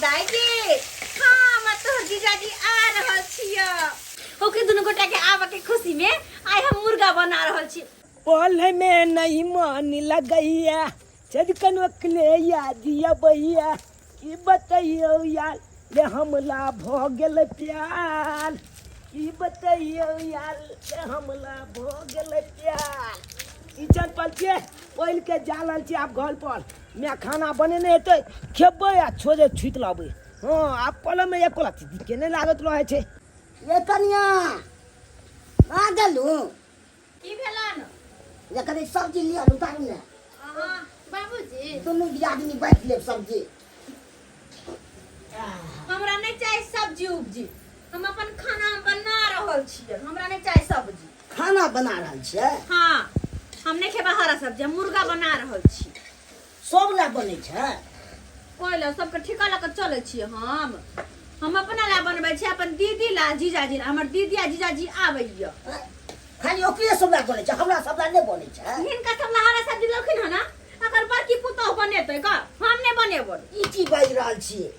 दाई गे, हम आ तोहर जीजाजी आ रहल छियै। ओकरे दुनू गोटा के आबऽ के खुशी में आइ हम मुर्गा बना रहल छी। पल में नहीं मन लगैया, चदकन ओकले याद अबैया, की बतैयौ यार ले हमला भ गेल प्यार, की बतैयौ यार ले हमला भ गेल प्यार। किचन पर छियै, पढ़ि के जा रहल छियै आब घर पर। मैं खाना बनेने हेतै, खेबै आ छोड़े छुति लेबै। हँ, आब पलङ्गमे एको रत्ती दिक्के नहि लागैत रहै छै। ये कनिया आ गेलू? की भेलन? ये कनि सब्जी लिअ, उतारू ने। अहाँ बाबूजी दुनू दियादनी बाँटि लेब सब्जी। हमरा नहि चाही सब्जी उब्जी, हम अपन खाना बना रहल छियै, हमरा नहि चाही सब्जी। खाना बना रहल छियै? हाँ, हम नहि खेबै हरा सब्जी, हम मुर्गा बना रहल छी। सब लए बनै छै? कोइ लए सबके ठिका लऽ कऽ चलै छियै हम। हम अपना लए बनबै छियै, अपन दीदी ला, जीजाजी ला। हमर दीदी आ जीजाजी आबैया। खाली ओकरे सब लए बनै छै, हमरा सब लए नहि बनै छै? हिनका सब ला हरा सब्जी देलखिन हँ ने, अकर बड़की पुतोहु बनेतै ग, हम नहि बनेबै। ई की बाजि रहल छियै?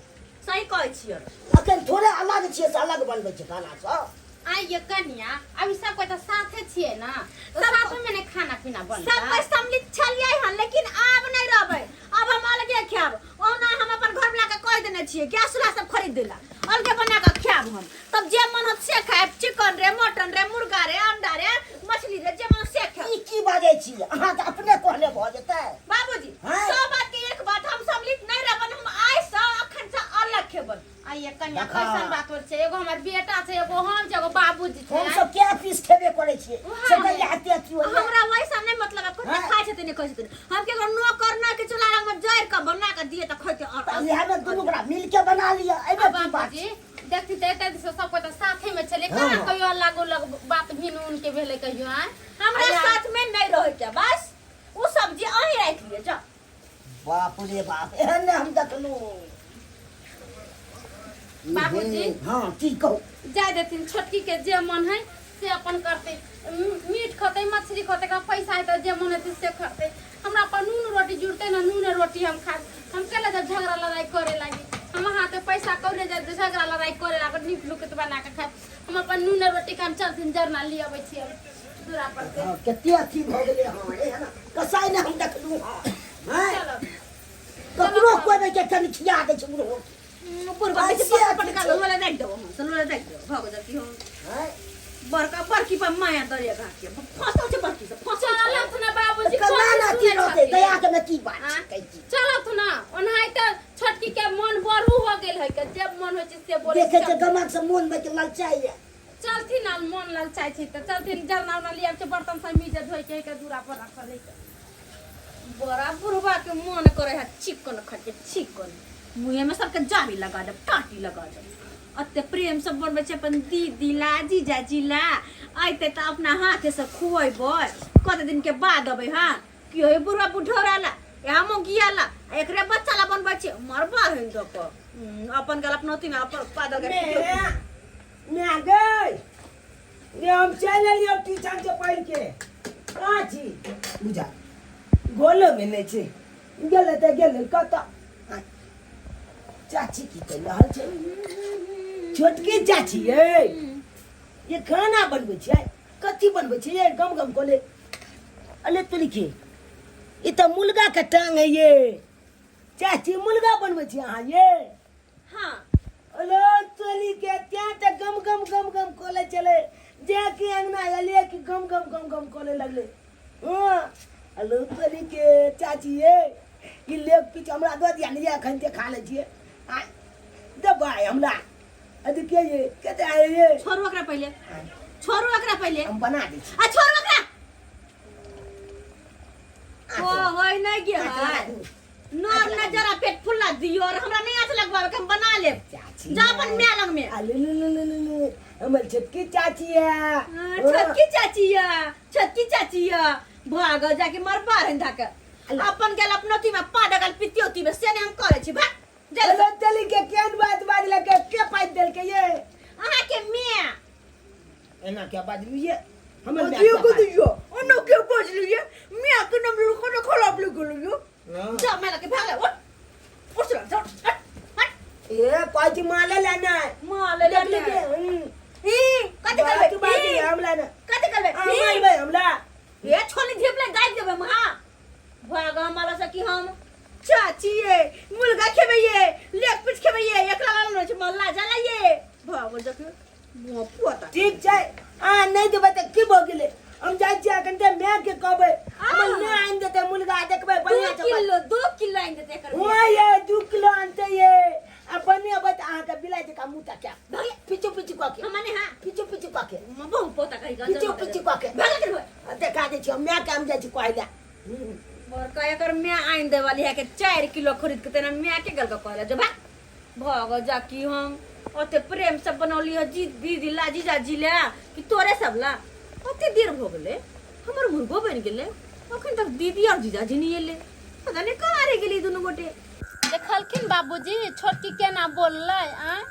सही कहै छियै। अखन थोड़े अलग छियै से अलग बनबै छै खाना सब। आइ ये कनिया, अभी सब कोई तऽ साथे छियै ना, तऽ साथे में ने खाना पीना बनतै। सब कोई सम्मिलित छलियै हन, लेकिन आब नहि रहबै, आब हम अलगे खायब। ओना हम अपन घर वाला के कहि देने छियै गैस चूल्हा सब खरीद देला, अलगे बना कऽ खायब हम। तब जे मन होत से खायब, चिकन रे, मटन रे, मुर्गा रे, अंडा रे, मछली रे, जे मन से खायब। ई की बाजै छी अहाँ? तऽ अपने कहले भऽ जेतै। बाबूजी, हाँ? सब बात के एक बात, हम सम्मिलित नहि रहबन, हम आइ से अखन से अलग खेबन। आइए कनिया, देखा। कैसन बात होइ छै? एगो हमर बेटा छै, एगो हम छै, एगो बाबूजी छै। हम सब क्या पीस खेबे करै छियै उएह से ने। कहिया एते अथी होइया? हमरा वैसा नहीं मतलब है, कते हाँ। खाइ छथिन, नहीं खाइ छथिन। हम केकरो नौकर ना के चूल्हा लग में जरि के बना के दिए तऽ खैते। और तऽ इएह मे दुनू गोरा मिल के बना लिअ, एहिमे की बात बाबूजी छै? देखती तऽ एते दिस सब कोइ तऽ साथे में छलै, हाँ, कहाँ हाँ। कहियो अलग अलग बात भिन उन के भेलै कहियो? आँय हमरा आया। साथ में नहीं रहे के, बस उ सब्जी अहीं राखि लिअ, जाओ। बाप रे बाप, एहन नहि हम देखलहुँ। बाबूजी। हाँ, की कहू? जाय देथिन, छोटकी के जे मन है से अपन करतै, मीट खतै, मछली खतै, एकरा पैसा हेतै जे मन हेतै से करतै। हमरा अपन नून रोटी जुड़तै ने, नून रोटी हम खायब। हम केला जब झगड़ा लड़ाई करे लागी? हम हाथे पैसा कौने जाय झगड़ा लड़ाई करे लागी? नीक लुकत बना के खायब, हम अपन नून रोटी खायब। चलथिन, जरना लिए अबै छियै दूरा पर से। हाँ, कते अथी भऽ गेलै। हँ, एहन कसाई नहि हम देखलहुँ। हँ हैं? चलो। ककरो कोइ नहि के कनि खिया दै छै बुढ़ो। बुढ़बा बेसी ऐसे पटका अथी पटका छै। लोला राखि देबो हम, लोला राखि देबो, भऽ गेल की हम। हैं? बड़का बड़की पर माया दरिया घाट के फंसल छै, बड़की से फंसल छै। चलत ना बाबूजी? केना कथी ने अथी सुनै रहतै छथिन? दया के मे की बात छै? आँय? कहै छी। चलत ना, ओनाहिते छोटकी के मन बड़ू हो गेल है के जे मन होइ छै से बोलै। देखै छै गमक से मोन मे के ललचाइए। चलथिन ना, मन ललचाइ छै तऽ चलथिन, जरना उरना लियाब छै, बर्तन सब मीजे धोइ के है के दूरा पर रखल है के। बड़ा बुढ़वा के मन करे है चिकन खाके, चिकन मुँहे में सबके जारी लगा देब, टाटी लगा देब। अते प्रेम सब बनबै छै अपन दीदी ला, जीजाजी ला, अयतै तऽ अपना हाथे से खुएबै। कते दिन के बाद अबै। हाँ, की होय बुढ़वा बुढ़ौरा ला या मौगिया ला, आ एकरे बच्चा ला बनबै छै मरबा हेन दऽ कऽ। अपन गेल अपनौती में अपन पादल के। मैं गई ये, हम चलि एलियै ट्यूशन से पढ़ि के। कहाँ छी? बुझा गोलो में नहि छै, गेलै तऽ गेलै कतऽ? आँय, चाची की कहि रहल छै? छोटकी चाची ये, ये खाना बनबै छियै? कथी बनबै छियै? गम गम कोले अले तुलकी, ई तऽ मुर्गा के टांग है ये। चाची, मुर्गा बनबै छी अहाँ ये? हाँ। अरे चली के त्या ते गम गम गम गम कोले चले जे कि अंगना एलिए कि गम गम गम गम कोले लगले। हाँ, अलो चली के चाची ये, ई लेग पीस हमरा दऽ दिया ने ये, अखन ते खा लै छियै। आ देबै हमरा? अरे के ये कते आए ये? छोड़ू एकरा पहिले, छोड़ू एकरा पहिले। हम बना दै छी। आ छोड़ू एकरा। ओ होय नहीं गे है नर न, जरा पेट फुल्ला दियो और हमरा नहीं आछ लगवावे के, हम बना लेब। चाची जा अपन माय लग में। आ ले ले ले ले ले ले, हमर छोटकी चाची है। हाँ, छोटकी चाची या, छोटकी चाची या भाग जाके मरबा रहन धाके। अपन गेल अपनौती में, पाद गेल पितियौती में, से नहीं हम करे छी। भाग जा। अरे चली के केहन बात बाजलक के, के पाइ देलकै ये? अहाँ के माय। एना क्या बाजलू ये? हमर माय दियो क्या को बाजलू? दियो ओनो के बजलिए, माय के नाम लेलको ने, खराब लगल यो। हाँ। जा, माय लगे भाग, उठ उठ, चल चल, हट हट। ए ये छोली धिपले गाइ देबै हम हां भाग हमारा से कि हम चाची ये मुर्गा खेबै ये लेग पीस खेबै ये एकरा लाल नहि छै मल्ला जला ये भाग जख मुंह पोता ठीक छै अहाँ नहि देबै तऽ की भऽ गेलै हम जाइ छियै एखन तऽ मायके कहबै हमर माय आनि देतै मुर्गा देखबै दू बढ़िआँ से किलो 2 किलो आनि देतै एकर हुआँ ये 2 किलो आनतै ये आ बनेबै तऽ अहाँके बिलाइ जकाँ मुँह ताकायब पिचु पिचु कऽ के हम ने हां पिचु पिचु कऽ के बहु पोता कहि गंजन पिचु पिचु कऽ के भाग के आ देखा दै छियै मायके हम जाइ छी कहै लए। बड़का एकर माय आनि दे वाली है के 4 किलो खरीद के तेना माय के गल के कहले जो भाग भग जा कि हम ओते प्रेम से बनौली है जी दीदी ला जीजा जी ला कि तोरे सब ला। ओते देर भऽ गेलै, हमर मुर्गो बनि गेलै, अखन तक दीदी और जीजाजी नहीं एलै। पता नहीं कहाँ रहि गेली दुनू गोटे। देखलखिन बाबूजी, छोटकी केना बोललै? आँय,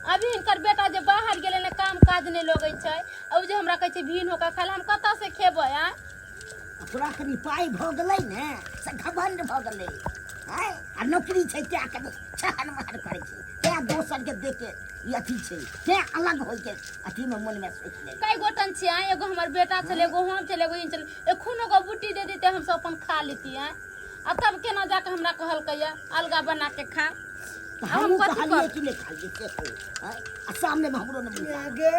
अभी हिनकर बेटा जे बाहर गेलै ने, काम काज नहि लगै छै आ ओ जे हमरा कहै छै भीन होकर खाय लए, हम कतऽ से खेबै? आँय। ओकरा कनि पाइ भऽ गेलै ने से घमंड भऽ गेलै। आँय, आ नौकरी छै तैं कनि छहर महर करै छै, तैं दोसरके देख के ई अथी छै, तैं अलग होइके अथीमे मोनमे सोचि लेलकै। कई गोटन छियै? आँय, एगो हमर बेटा छलै, एगो हम छलै, एगो ई छलै। एखनो गो बूटी दे देतै, हमसब अपन खा लेती। आँय, आ तब केना जाके हमरा कहलकै अलगा बना के खा? तऽ आब हम हमहूँ कथी कहलियै करब? कि नहि खालियै से कहू? आँय, आ सामनेमे हमरो नहि बुझायल। गे।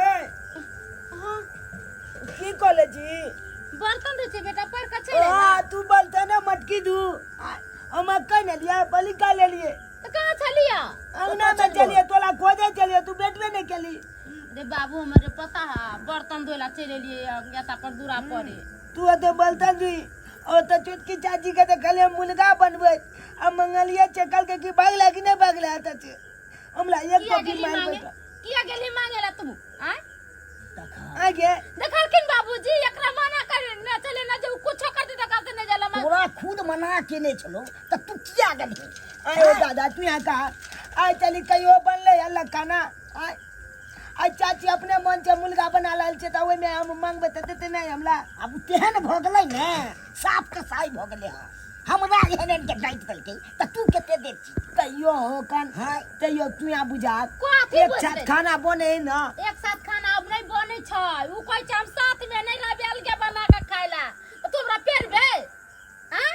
हाँ। की कहले छी? बर्तन धोइ छै बेटा, पढ़ के चलि हाँ अयला। तू बोलते ना मटकी दू। हम मक्कई ने लिया बलि का ले लिए। तऽ कहाँ छलियै? अंगना में चलिए, तोला खोजे चलिए, तू बैठबे नहीं केली। रे बाबू, हमर पता है, बर्तन धोइ ला चलि एलियै एता पर दूरा परे। तू ओते बोलते दी और तो चुटकी चाची के तो खाली हम मुर्गा बनबै आ मंगलिए चकल के की भागला कि नहीं भागला त हमरा एक किया कॉफी गेली मार मांगे? बैठा। किया गेली मांगे ला तू? आय। आगे। देखलखिन बाबूजी, एकरा मना करे न चले न जे उ कुछो कर दे त नहीं जाला मांगे। तोरा खुद मना केने छलो तऽ तू किया गेलही? आयो दादा, तू यहाँ कहा आय चली? कहियो बनले अल्लाह खाना? आय आय चाची अपने मन से मुर्गा बना लाल छै त ओइमे हम मांगबै त देते नहीं हमरा? आब ओ तेहन भऽ गेलै ने, साफ कसाई भऽ गेलै हँ। हमरा एहन एहन के डाँटि देलकै तऽ तू कते देर छी? तैयो हो कन। हाँ। तैयो तू यहाँ बुझा। कथी एक साथ बुझबै? खाना बने न। एक साथ खाना अब नहीं बनै छै। उ कहै छै हम साथ में नहीं रहबै, अलगे बना के खाय ला। तऽ तू हमरा पेरबे? आँ।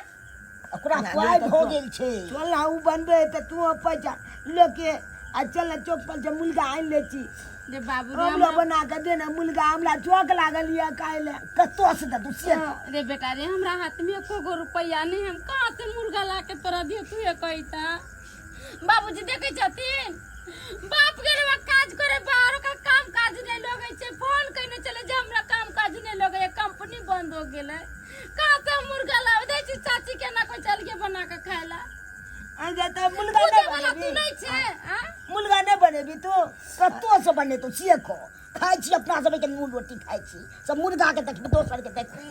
ओकरा ना, पाइ तऽ भऽ गेल छै। चल ना, उ बनबे त तू पैसा लेके आ चल ना, चौक पर से मुर्गा आनि ले छी। रे बाबू रे। हमरो बना के दे ना मुर्गा, हमरा चौक लागल ये खाय ले। कतऽ से देतौ से कह। रे बेटा रे, हमरा हाथ में एको गो रुपैया नहीं, हम कहाँ से मुर्गा ला के तोरा दियो? तू कहता बाबूजी देखे छथिन, बाप गेल बा काज करे बाहर, ओकरा काम काज नहीं लगै छै। फोन कइने चले जे हमरा काम काज नहीं लगै, कंपनी बंद हो गेलै। कहाँ से हम मुर्गा लावे दै छी? चाची के ना कोई चल के बना के खाय ला। आगे त मुर्गा पूजे नहीं वाला तू बनेबी? नहीं छे? आ। मुर्गा नहीं बनेबी तू? कतऽ से बनेतौ से कह। खाइ छी अपना सबके नून रोटी खाइ छी सब, मुर्गा के देखबी, दोसर के देखबी?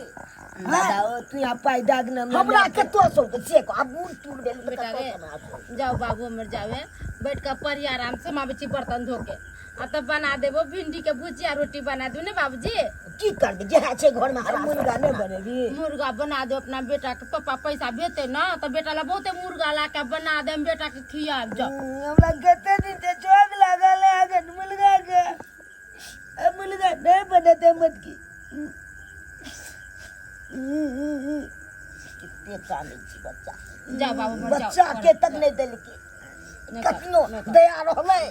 दादा ओ, तू यहाँ पाइ दाग न। हमरा कतऽ से होतौ से कह। आब बूढ़ टूर भेल तऽ बेटा कतऽ रे। से हमरा होतौ? जाओ बाबू हमर, जावे बैठ के पढ़ी आराम से। हम आबै छी बर्तन धो के आ तब बना देबो भिंडी के भुजिया, रोटी बना देबो ने बाबूजी? की करबै, जएह छै घरमे हरा। मुर्गा नहीं बनेबी? मुर्गा बना दो अपना बेटा के। पापा पैसा भेजते ना तो बेटा ला बहुते मुर्गा ला के बना दे, बेटा के खियाब जाओ। हमरा कते दिन से चौक लागल है अगन मुर्गा के। अब मुर्गा नहीं बनेते मटकी? कते कानै छी बच्चा। जाओ बाबू हमर, जाओ। बच्चा के तक नहि देलकै। नहि कर, कखनो नहि कर। दया रहलै?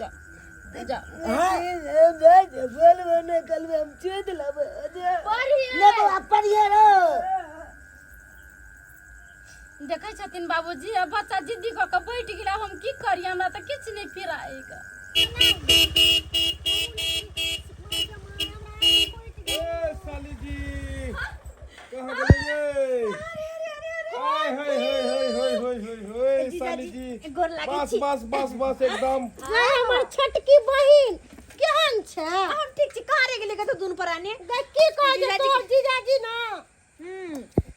जाओ। बोलबो नहीं कलबे, हम चोद लेबै। पढ़िए। ने बौआ, पढ़िए रो। देखै छथिन बाबूजी, अब बच्चा जिद्दी कऽ के बैठ गेल। आब हम की करियै? हमरा तऽ किछु नहि फिराएगा। ए साली जी, कहाँ गेलियै? हाय हाय हाय हाय हाय हाय हाय हाय, साली जी। गोर लागै बस। छी। बस बस बस, एकदम। हमर छोटकी बहिन केहन छै? हम ठीक छी। कहाँ रहि गेलै कतौ दुनू परानी? देख, की कहै छै जीजाजी। तोहर जीजाजी ना।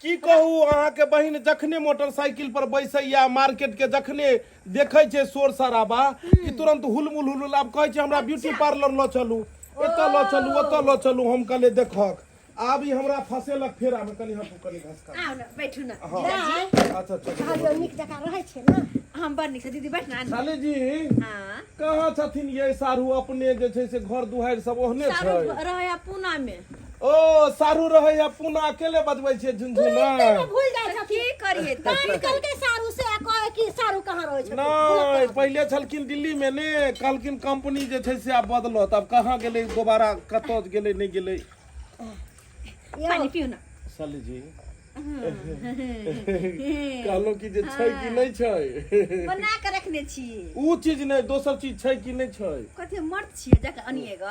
की कहू अहाँके बहिन, जखने मोटरसाइकिल पर बैसैया, मार्केट के जखने देखै छै शोर शराबा कि तुरंत हुलमुल हुलमुल। आब कहै छै हमरा ब्यूटी पार्लर लऽ चलू, एतऽ लऽ चलू, ओतऽ लऽ चलू। हम कहलियै देखक, आब ई हमरा फसेलक फेरामे। कनि हटू, कनि घसका। आउ ने, बैठू ने। हँ। जीजाजी। अच्छा, चलू। कहलियौ, नीक जकाँ रहै छै ने? हम बड़ नीक छै दीदी, बैठ ना। साली जी। हाँ। कहाँ छथिन ये सारू? अपने जे छै से घर दुहारि सब ओहने सारू छै? रहै पूना में। ओ सारू रहै या पूना अकेले बजबै छै झुनझुना भूल जाइ छथिन की करिए कान निकल के सारू से आ कहे कि सारू कहाँ रहै छथिन नहि पहिले छलखिन दिल्ली मे ने कहलखिन कंपनी जे छै से आब बदलत आब कहाँ गेलै दोबारा कतऽ गेलै नहि गेलै पानी पिउ ना साली जी कहलहुँ कि जे छै कि नहि छै बना के रखने छी उ चीज नहि दोसर चीज छै कि नहि छै कथी मर्द छियै जाके अनिए ग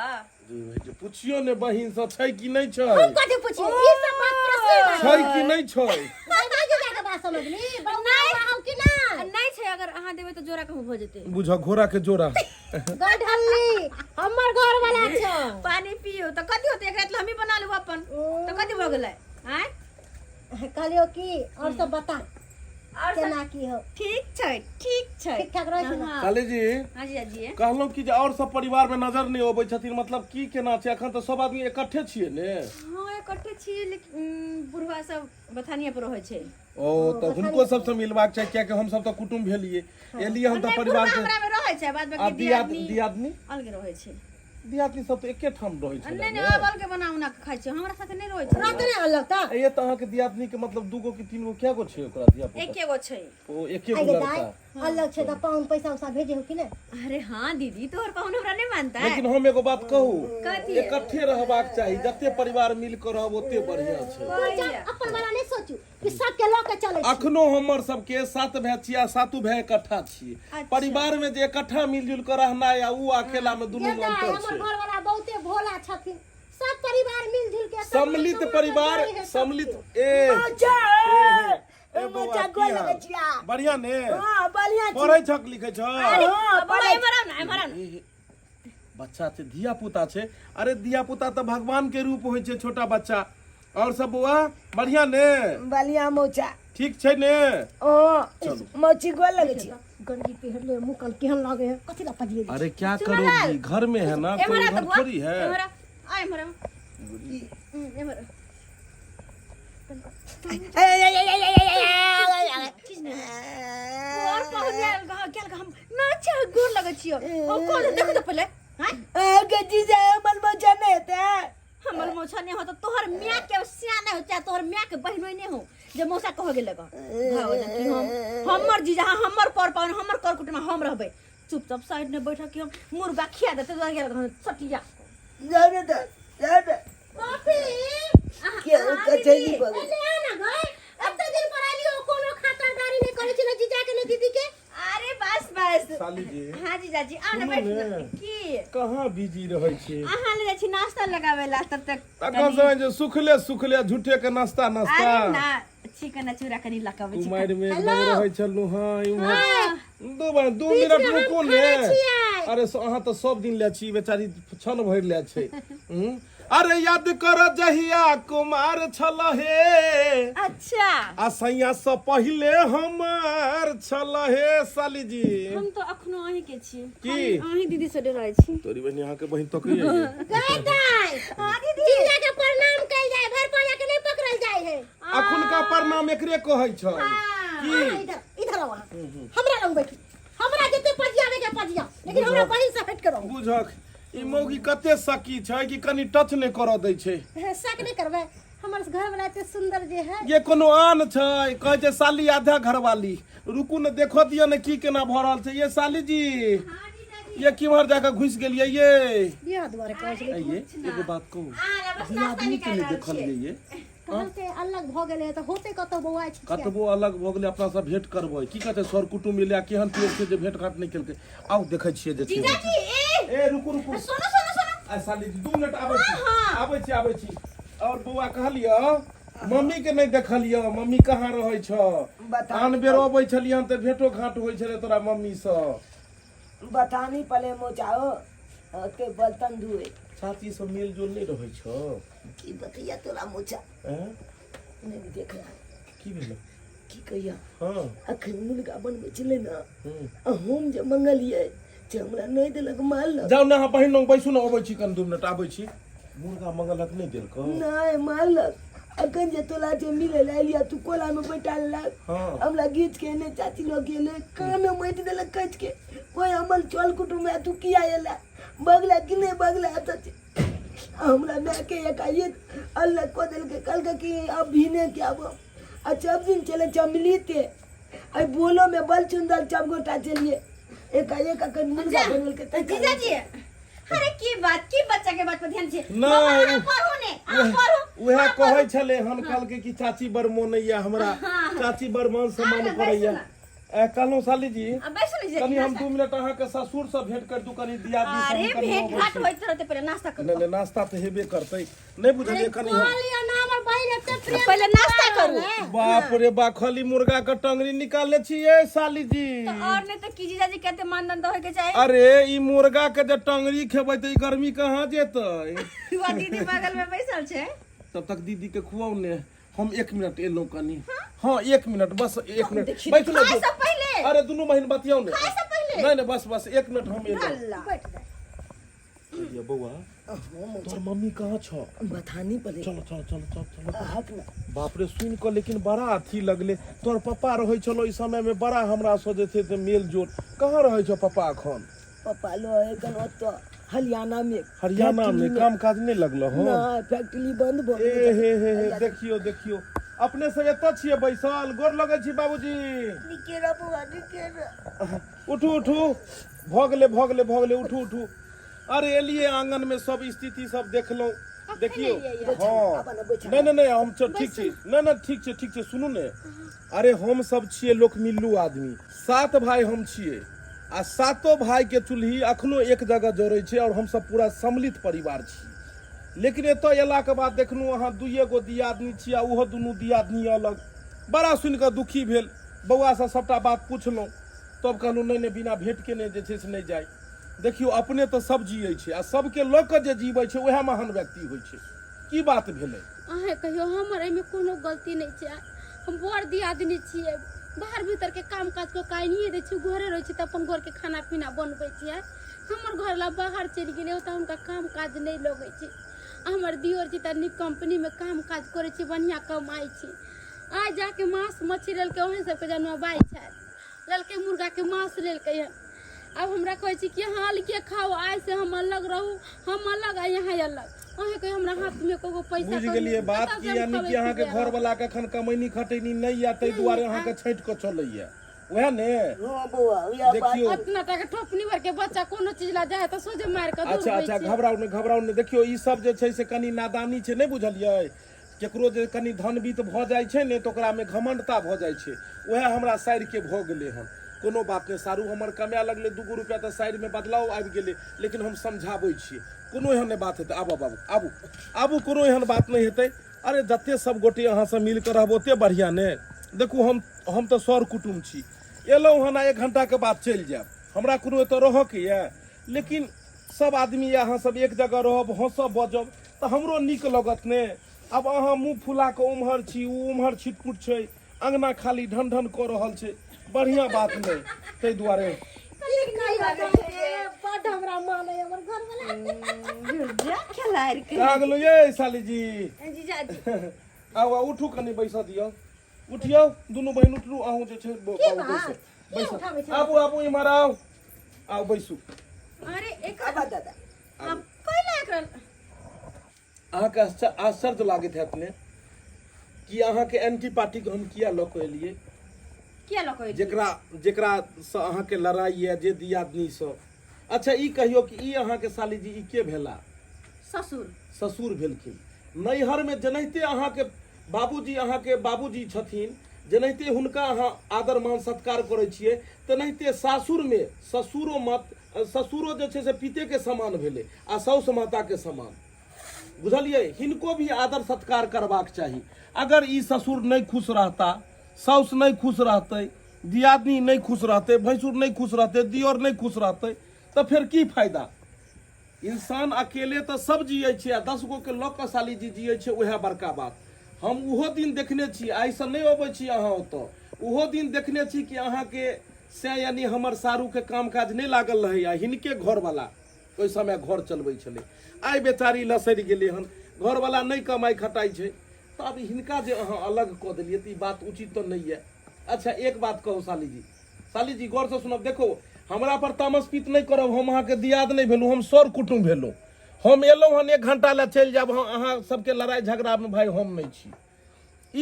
जी भाई जी पुछियो ने बहिन से छै कि नहि छै हम कथी पुछिए ई सब बात प्रश्न छै कि नहि छै नहीं जीजा के बात समझली बनाओ आहो कि ना नहीं छै अगर अहाँ देबै तऽ जोड़ा कहूँ भऽ जेतै बुझ घोड़ा के जोड़ा गढ़ल्ली हमर घर वाला छौ पानी पियो तऽ कथी होतै एक रात हमही बना लेब अपन तऽ कथी भऽ गेलै आँय कहलियो की और सब बता और सब केना की हो ठीक छै ठीक छै ठीक ठाक रहै छै ने हाँ साली जी हाँ जी जी कहलहुँ कि जे और सब परिवार में नजर नहि अबै छथिन मतलब की केना छै एखन तऽ सब आदमी इकट्ठे छियै ने हाँ इकट्ठे छियै लेकिन बुढ़वा सब बथानिया पर रहै छै ओ तऽ हुनको सबसँ मिलबाक चाही कियाकि हमसब तऽ कुटुम्ब भेलियै एलियै हम तऽ नहि, परिवार बुढ़वा के हमरा मे रहै छै बाद आ बाकी दियादनी दियादनी दियादनी अलगे रहै छै दियादनी सब तऽ एके ठाम रहै छलै नहि ने नहि आब अलगे बना उना के खाइ छै हमरा साथे नहि रहै छै रात नहि अलग तऽ ये तऽ अहाँके दियादनी के मतलब दूगो कि तीन गो क्या गो छै ओकरा धिया पुता एके गो छै ओ एके गो आइ गे लड़का दाइ अलग छै तऽ पाहुन पैसा उसा भेजे हो कि नहि अरे हाँ दीदी तोहर पाहुन हमरा नहि मानता लेकिन हम एगो बात कहू कथी इकट्ठे रहबाक चाही जते परिवार मिल के रहब ओते बढ़िया छै तू जा अपन वाला नहि सोचू कि सबके लऽ के चलै छी अखनो हमर सबके सात भाय छियै आ सातू भाय इकट्ठा छियै परिवार में जे इकट्ठा मिलजुल के रहनाइ आ उ अकेला में दुनू गे में दाइ अंतर हमर छै घर वाला बहुते भोला छथिन सब परिवार मिलजुल के सब सम्मिलित समान के परिवार रहै है सब सम्मिलित केओ। ए मौचा ए बौआ, मौचा की गोल हाल? लगै छिया बढ़िया ने हां बढ़िया छी पढ़ै छक लिखै छक हां बड़ा एम्हर आउ ने एम्हर आउ ने ए, बच्चा छै धिया पुता छै अरे धिया पुता तऽ भगवान के रूप होइ छै छोटा बच्चा और सब बौआ बढ़िया ने बढ़िया मौचा ठीक छै ने ओ मौची गोल लगे छी गंजी पहिर ले मुँह कान केहन लागे है कथी ला पजिए अरे क्या करोगी घर में है ना एम्हर कोई आ तऽ उधर बौआ थोड़ी है एम्हर आ आ एम्हर आ एम्हर आ। और पहुँच गेल गेल हम ना अच्छा गोर लगै छियो ओ कोन देखो तो पहिले हैं के जीजा हमर मौचा नहीं हेतै हमर मौसा नहीं हो तो तोहर माय के सिया नहीं हो चाहे तोहर माय के बहिनो नहीं हो जे मौसा कह गेल लगा भाव कि हम हमर जीजा हमर पर पावन हमर कर कुटुम हम रहबै चुपचाप साइड में बैठा कि हम मुर्गा खिया देते तो गेल सटिया जाउ ने तऽ जाउ ने कॉफी के कचहरी बगल एने आ ना गए एते दिन पर आलियो कोनो खातरदारी नहीं करै छी ना जीजा के ना दीदी के अरे बस बस साली जी हाँ जीजाजी आ ना सुनू बैठ ने। ना की कहाँ बिजी रहै छी अहाँ ले जाइ छी नाश्ता लगावे ला तब तक तखन से जे सुखले सुखले झूठे के नाश्ता नाश्ता अरे ना चिकन आ चूरा कनी लकावे छी कुमारि में एकदम रहै छलहुँ हँ इम्हर दू बार दू मिनट रुकू ने अरे अहाँ तऽ सब दिन ले छी बेचारी क्षण भरि ले छै हूँ? अरे याद कर जहिया कुमार छल हे अच्छा आ सैया से पहिले हमार छल हे साली जी हम तो अखनो अहीं के छी की? खाली अहीं दीदी से डराइ छी तोरी बहिन अहाँके बहिन तकैये गए दाइ जीजा के प्रणाम कइल जाय भर पाजा के नहीं पकड़ल जाय है अखुनका प्रणाम एकरे कहै छै की हाँ, इधर इधर आओ अहाँ हमरा लग बैठू हमरा जते पजियावे के पजिया लेकिन हमरा बहिन से हट के रहू बुझक ई मौगी कते सकी छै कि कनि टच नहि करऽ दै छै शक नहीं करबै हमर घर वाला एते सुंदर जे है ये कोनो आन छै कहै छै साली आधा घरवाली रुकू ने देखो दियौ ने की केना भऽ रहल छै ये साली जी ये किम्हर जाके घुसि गेलियै ये बियाह दुआरे कहै छलै ये एगो बात कहू अहाँ बस नाश्ता दियादनी के निकालि नहि रहल देखलियै छियै ये कहलकै अलग भऽ गेलै तऽ होतै कतौ बौआ छै कतबो अलग भऽ गेलै अपना सब भेंट करबै की कहतै सर कुटुम्ब एलै आ केहन पेड़ छै जे भेंट घाट नहि केलकै आउ देखै छियै जे छै जीजाजी ए ए रुकू रुकू सुनो सुनो सुनो आ साली जी, 2 मिनट आबै छी आबै छी आबै छी और बौआ कहलियो मम्मी के नहि देखलियो मम्मी कहाँ रहै छ बता आन बेर अबै छलियन तऽ भेंटो घाट होइ छलै तोरा मम्मी सँ बतानी पले मोचाओ ओते बर्तन धोए चाची सब मेल जोल नहि रहै छौ की बतैया तोरा मोचा हैं? नहीं देखला की भेलै की कहिया हँ अखन मुर्गा बनबै छलै ने हूँ। आ हम जे मंगलियै से हमरा नहि देलक मारलक जाउ ने अहाँ बहिन लग बैसू ने अबै छी कनि 2 मिनट आबै छी मुर्गा मंगलक नहि देलकौ नहि मारलक अखन जे तोला जे मिले लए एलिया तू कोला में बैठा लेलक हाँ। हमरा घीच के एने चाची लग गेलै कान में माटि देलक कच के कोई हमर चल कुटुम्ब है तू किया एला बगला कि नहि बगला तऽ आ हमरा मायके एकाएक अलग कऽ देलकै, कहलकै कि अब भी ने के आब। आ सब दिन चले चमलीते आइ बोलो में बल चुंदल सब गोटा चलिए एकाएक अखन मुर्गा बनल के जीजाजी, अरे की बात, की बच्चा के बात पर ध्यान छी? नहि, बाबा, अहाँ पढ़ू ने, अहाँ पढ़ू। उएह कहै छलै हन, कहलकै कि चाची बड़ मोनैया हमरा, चाची बड़ मान सम्मान आब करैया। बैसू ना। कहलहुँ साली जी, आ बैसू ने जीजाजी, कनि हम नाश्ता। 2 मिनट अहाँके ससुर से भेंट कर दू, कनि दियादनी से अरे हम कनि भेंट अबै घाट छी। होइत रहतै, पहिले नाश्ता करू। नहि नहि, नाश्ता तऽ हेबे करतै, नहि बुझलियै? कनि हम कहलियै ना, हमर बहिन एते प्रेम पहिले नाश्ता करू। बाप रे बा, खाली मुर्गा के टंगरी निकालने छियै साली जी। तो और नहीं तो की जीजाजी, कते मानधन होय के चाही? अरे ई मुर्गा के जे टंगरी खेबै तऽ ई गर्मी कहाँ जेतै? हुआ दीदी बगल में बैसल छै। तब तक दीदी के खुआउ ने, हम 1 मिनट एलहुँ कनि। हाँ, 1 मिनट, बस 1 मिनट। देखी, बैठू ने। खाय से पहिले। अरे दुनू बहिन बतियाउ ने। खाय से पहिले। नहि नहि, बस बस 1 मिनट, हम एलहुँ। अल्लाह। बैठ जा। ये बौआ, तोहर मम्मी कहाँ छौ? बथानी पर। चलो चलो चलो चलो चलो। हक ना। बाप रे, सुन कऽ लेकिन बड़ा अथी लगले। तोहर पप्पा रहै छलो ई समय में, बड़ा हमरा से जे छै से मेल जोल। कहाँ रहै छौ पप्पा एखन? पप्पा लो एखन ओतऽ हरियाणा में। हरियाणा में? फैक्ट्री। काम काज नहि लगलो हन? नहि, फैक्ट्री बंद भऽ ए गेलै। हे हे हे, देखियो देखियो, अपने सब एतऽ छियै बैसल। गोर लगै छी बाबूजी। नीके रह बौआ, नीके रह। उठू उठू, भऽ गेलै भऽ गेलै भऽ गेलै, उठू उठू। अरे एलियै आंगन में, सब स्थिति सब देखलहुँ। देखियौ। हाँ, नहि नहि नहि, हम ठीक छी। नहि नहि, ठीक छै ठीक छै। सुनू ने, अरे हम सब छियै लोक मिल्लू आदमी। 7 भाई हम छियै आ सातो भाई के चूल्ही अखनो एक जगह जरै छै और हम सब पूरा सम्मिलित परिवार छी। लेकिन एतऽ अयलाके बाद देखलहुँ अहाँ दुइए गो दियादनी छी आ ओहो दुनू दियादनी अलग। बड़ा सुनि कऽ दुखी भेल। बौआसँ सभटा बात पुछलहुँ, तब कहलहुँ नहि नहि, बिना भेंट केने जे छै से नहि जाय। देखियौ, अपने तऽ सब जियै छै आ सबके लऽ कऽ जे जीबै छै उएह महान व्यक्ति होइ छै। की बात भेलै? अहें कहियो, हमर एहिमे कोनो गलती नहि छै। हम बड़ दियादनी छियै, बाहर भीतरके काम काज कऽ कानिए दै छियै, घरे रहै छी तऽ अपन घरके खाना पीना बनबै छियै। हमर घरवला बाहर चलि गेलै, ओतऽ हुनका काम काज नहि लगै छै। आ हमर दियोर जी तऽ नीक कम्पनीमे काम काज करै छै, बढ़िआँ कमाइ छै। आइ जाके माँस मछली लेलकै, ओही सबके जनमबाइ छथि, लेलकै मुर्गाके माँस लेलकै हन। आब हमरा कहै छै कि अहाँ अलगे खाउ, आइ से हम अलग रहू, हम अलग आ यहाँ अलग। अहें कहियो हमरा हाथमे एको गो पैसा बुझि गेलियै बात की, यानी कि अहाँके घर वाला के एखन कमैनी खटैनी नहि यऽ, ताहि दुआरे अहाँके छँटि कऽ चलैया, उएह ने? हाँ बौआ, उएह बात। देखियौ, अपना टाके ठोपनी भर के बच्चा कोनो चीज ला जाए तऽ सोझे मारि कऽ दूर अच्छा होइ अच्छा छै। घबराउ नहि, घबराउ नहि। देखियौ, ई सब जे छै से कनि नादानी छै, नहि बुझलियै? केकरो जे कनि धनवित्त भऽ जाइ छै ने तऽ ओकरामे घमण्डता भऽ जाइ छै। उएह हमरा सारिके भऽ गेलै हन। कोनो बात नहि, सारू हमर कमाए लगलै 2 गो रुपैआ तऽ सारिमे बदलाव आबि गेलै। लेकिन हम समझाबै छियै, कोनो एहन नहि बात हेतै। आबऽ बाबू, आबू आबू, कोनो एहन बात नहि हेतै। अरे जते सब गोटे अहाँसँ मिल कऽ रहब ओते बढ़िआँ ने। देखू, हम तऽ सर कुटुम्ब छी, एलहुँ हन आ 1 घंटाके बाद चलि जायब, हमरा कोनो एतऽ रहऽके यऽ। लेकिन सब आदमी अहाँ सब एक जगह रहब, हँसब बजब तऽ हमरो नीक लगत ने। आब अहाँ मुँह फुला कऽ ओम्हर छी, ओ ओम्हर छिटपुट छै, अङ्गना खाली ढन ढन कऽ रहल छै, बढ़िआँ बात नहि, ताहि दुआरे। बड हमरा मानै हमर घरवाला। खेलाड़ के कहाँ गेलहुँ ये साली जी? जीजाजी। आउ आउ, उठू, कनि बैसऽ दिअ। उठियौ दुनू बहिन, उठलू अहूँ जे छै बाबू, बैसू बैसू, आबू आबू, इम्हर आउ आउ, बैसू। अरे एक आबा दादा। अब कैला एकरा? अहाँके आश्चर्य लागैत हैत ने कि अहाँके एंटी पार्टीके हम किया लऽ कऽ एलियै? किया लऽ कऽ एलियै? जेकरा जेकरा से अहाँके लड़ाई यऽ, जे दियादनीसँ। अच्छा ई कहियौ कि ई अहाँके साली जी ई के भेला? ससुर। ससुर भेलखिन। नैहरमे जेनाहिते अहाँके बाबूजी, अहाँके बाबूजी छथिन, जेनाहिते हुनका अहाँ आदर मान सत्कार करै छियै, तेनाहिते सासुरमे ससुरो मत ससुरो जे छै से पितेके समान भेलै आ साउस माताके समान, बुझलियै? हिनको भी आदर सत्कार करबाक चाही। अगर ई ससुर नहि खुश रहता, साउस नहि खुश रहतै, दियादनी नहि खुश रहतै, भैंसुर नहि खुश रहतै, दियोर नहि खुश रहतै, तऽ फेर की फायदा? इंसान अकेले तऽ सब जियै छै आ 10 गो के लऽ कऽ साली जी जियै छै, उएह बड़का बात। हम ओहो दिन देखने छी, आइसँ नहि अबै छी अहाँ ओतऽ, ओहो दिन देखने छी कि अहाँके से यानी हमर सारूके काम काज नहि लागल रहै आ हिनके घरवला ओहि समय घर चलबै छलै। आइ बेचारी लसरि गेलै हन, घरवला नहि कमाइ खटाइ छै, तऽ आब हिनका जे अहाँ अलग कऽ देलियै तऽ ई बात उचित तऽ नहि यऽ। अच्छा एक बात कहू साली जी, साली जी गौरसँ सुनब। देखो, हमरा पर तामस पीत नहि करब, हम अहाँके दियाद नहि भेलहुँ, हम सर कुटुम्ब भेलहुँ। हम एलहुँ हन एक घंटा लए चलि जायब हम अहाँ सबके लड़ाइ झगड़ामे भाय हम नहि छी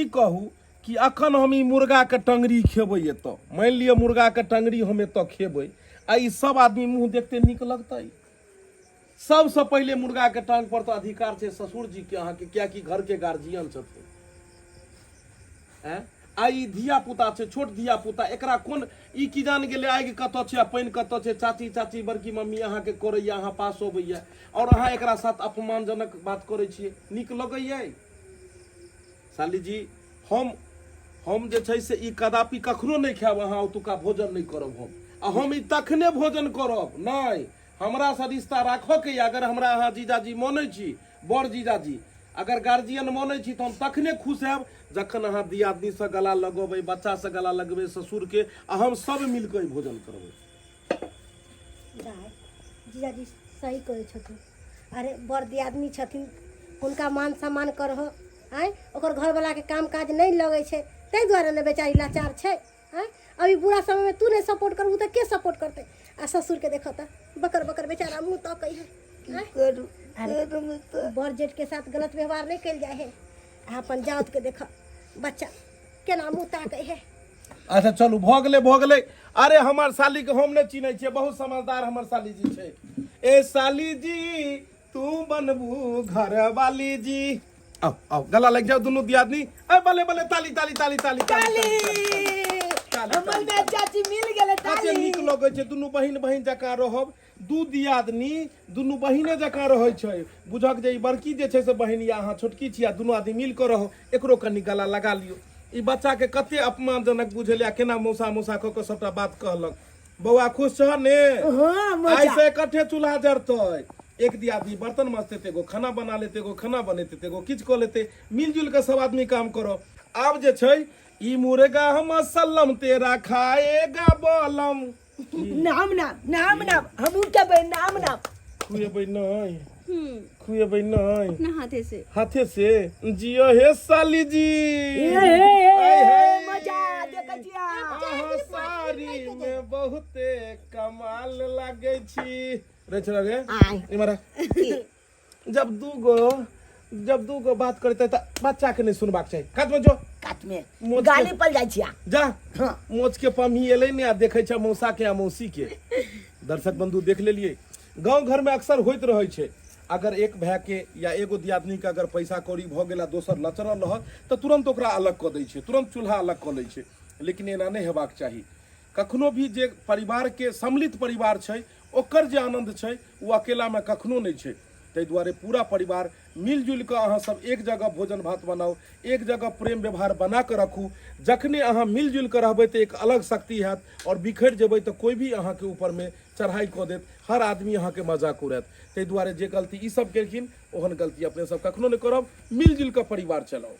ई कहू कि अखन हम ई मुर्गाके टङ्गरी खेबै एतऽ मानि लिअ मुर्गाके टङ्गरी हम एतऽ खेबै आ ई सब आदमी मुँह देखते नीक लगतै सबसँ पहिले मुर्गाके टांग पर तऽ अधिकार छै ससुर जी के अहाँके कियाकि घरके गार्जियन छथिन आँय? आ ई धिया पुता छै छोट धिया पुता एकरा कोन ई की जान गेलै आगि कतऽ छै आ पानि कतऽ छै चाची चाची बड़की मम्मी अहाँके करैया अहाँ पास अबैया आओर अहाँ एकरा साथ अपमानजनक बात करै छियै नीक लगैया साली जी हम हम जे छै से ई कदापि कखनो नहि खायब अहाँ ओतुका भोजन नहि करब हम आ हम ई तखने भोजन करब नहि हमरासँ रिश्ता राखऽके यऽ अगर हमरा अहाँ जीजाजी मानै छी बड़ जीजाजी अगर गार्जियन मानै छी तऽ हम तखने खुश हैब जखन अहाँ दियादनीसँ गला लगेबै बच्चासँ गला लगेबै ससुरके आ हम सब मिलि कऽ ई भोजन करबै दाइ जीजाजी सही कहै छथिन अरे बड़ दियादनी छथिन हुनका मान सम्मान करहो आँय ओकर घरवलाके काम काज नहि लगै छै ताहि दुआरे ने बेचारी लाचार छै आँय अभी बुरा समयमे तू नहि सपोर्ट करबू तऽ के सपोर्ट करतै आ ससुरके देखऽ तऽ बकर बकर बेचारा मुँह तकै है आँय? करू अरे करू तऽ बड़ जेठके साथ गलत व्यवहार नहि कयल जाइ है आ अपन जातके देखऽ बच्चा केना मुँह ताकै है अच्छा चलू भऽ गेलै भऽ गेलै अरे हमर साली के हम नहि चिन्है छियै बहुत समझदार हमर साली जी छै ए साली जी तू बनबू घर वाली जी आओ आओ गला लागि जाओ दुनू दियादनी ए बले बले ताली ताली ताली ताली ताली ताली हमर में चाची मिल गेलै कते ताली नीक लगै छै दुनू बहिन बहिन जकाँ रहब दू दियादनी दुनू बहिने जकाँ रहै छै बुझक जे ई बड़की जे छै से बहिन या अहाँ छोटकी छी आ दुनू आदमी मिल कऽ रहू एकरो कनि गला लगा लियौ ई बच्चाके कते अपमानजनक बुझेलै आ केना मौसा मौसा कऽ कऽ सभटा बात कहलक बौआ खुश छह ने हाँ मजा आइ से इकट्ठे चूल्हा जरतै एक दियादनी बर्तन मजतै तऽ एगो खाना बना लेतै एगो खाना बनेतै तऽ एगो किछु कऽ लेतै मिलजुल कऽ सब आदमी काम करऽ आब जे छै ई मुर्गा मसल्लम तेरा खाएगा बलम नाम नाम नाम नाम हमहूँ खेबै नाम नाम खुएबै नहि खुएबै नहि अपना हाथे से हाथे से जियो हे साली जी ए, ए, ए, आय हाय। मजा देखै छियै अहाँ साड़ी में बहुते कमाल लागै छी रे छोरा रे आय इमहर आ। जब दू गो जब दू गो बात करते तऽ बच्चा के नहीं सुनबाक चाही कात में जो कात में मोच के- गाली पर जाइ छिया जा हाँ। मोच के पम्ही एलै ने आ देखै छै मौसा के आ मौसी के दर्शक बंधु देख लेलिए गांव घर में अक्सर होइत रहै छै अगर एक भाय के या एगो दियादनी के अगर पैसा कौड़ी भऽ गेल आ दोसर लचरल रहत तऽ तुरंत ओकरा अलग कऽ दै छै तुरंत चूल्हा अलग कऽ लै छै लेकिन एना नहि हेबाक चाही कखनो भी जे परिवार के सम्मिलित परिवार छै ओकर जे आनन्द छै ओ अकेलामे कखनो नहि छै ताहि दुआरे पूरा परिवार मिलजुलि कऽ अहाँ सब एक जगह भोजन भात बनाउ एक जगह प्रेम व्यवहार बना कऽ रखू जखने अहाँ मिलजुलि कऽ रहबै तऽ एक अलग शक्ति हैत आओर बिखरि जेबै तऽ कोइ भी अहाँके ऊपरमे चढ़ाइ कऽ देत हर आदमी अहाँके मजाक उड़ायत ताहि दुआरे जे गलती ई सब केलखिन ओहन गलती अपने सब कखनो नहि करब मिलजुलि कऽ परिवार चलाउ।